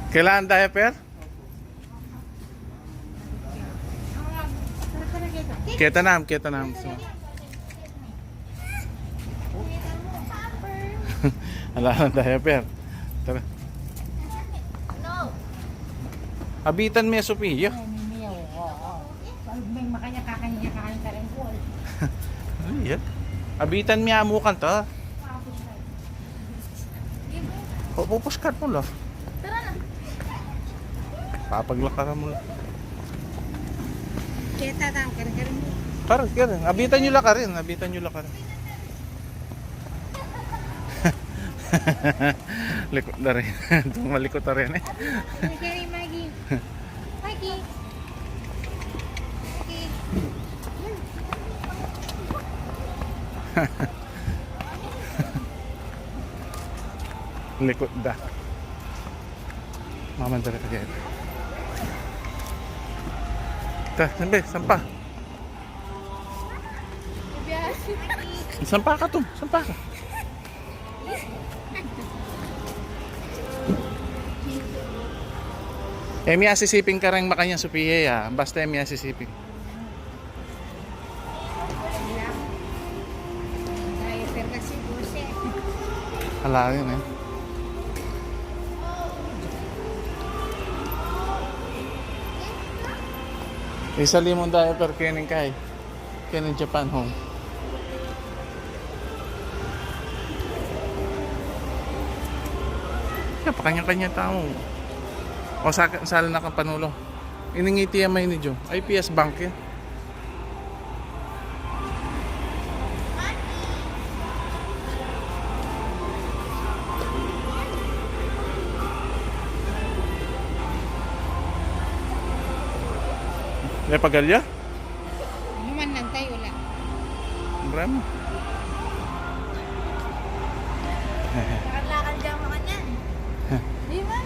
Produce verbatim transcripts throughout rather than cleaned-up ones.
Kailangan diaper? Keta nam, keta nam. So, ala na diaper. Tara. Abitan me, Sophia. Ay, yan. Abitan me, amu kan ta. O, pupushkat mu la. Tara na. Papaglakaran mu la. Keta tang kare-kare mu. Tara, kare. Abitan yu la karin, abitan yu la karin. Likot na rin. Tumalikot na rin eh. Kare, Maggie. Maggie. Maggie. Likot da. Mamandar ka dyan. Ta, sambi, sampa. Sampa ka tu, sampa ka. E mi asisiping kareng makanyan, Sophia, ya. Basta e mi asisiping. Ala, yun eh. Isali mu diaper keni kay. Keni Japan Home. Kaya pakanya-kanya tau. O, sa, sala na kang panulu. Ining A T M ini, Jo. I P S Bank yan. May pagalya? Ano man lang tayo, wala. Ang rami. Lakad-lakad dyan, mga yan. Di ba?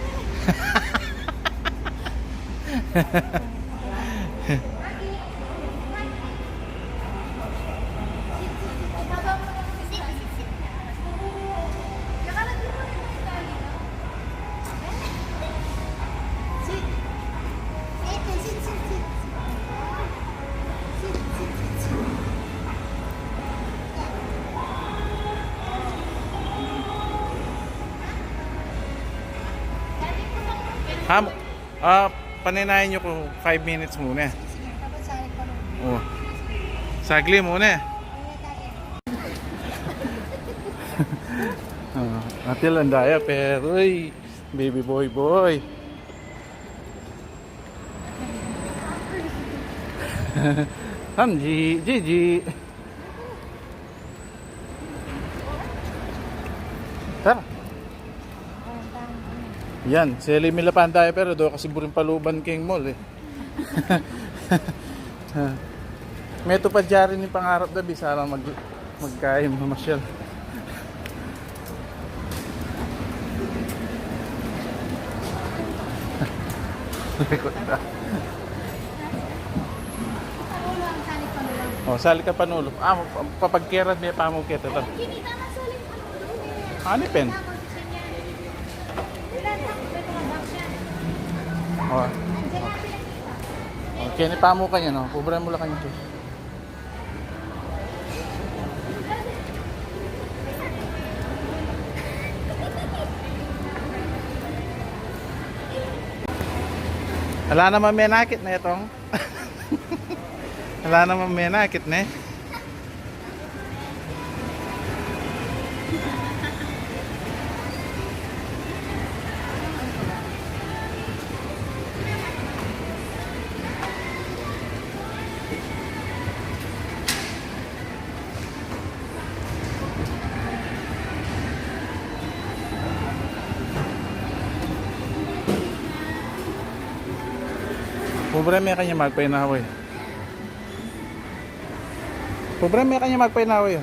Ham, ah, paninayan nyo ku five minutes muna. Sige, tapos sali pa rin. O. Sagli muna. Ah, atil ang diaper, uy. Baby boy, boy. Hamji, Gigi. Tara. Yan, seli mi la pa ang diaper, do kasi buring paluban keng mall eh. Meto pa dyari ning pangarap da, bisa lang mag-, magkain, mamasyal. Likot na. O, sali ka panulu. Ah, papagkerat me pamu keta to. Ani pen? O. O, keni pamu kanyan, no? Pobre mu la kanyan, keni. Ala naman menakit ne itong. Ala naman menakit ne. Pobre me kanyan magpainawa e. Pobre me kanyan magpainawa e.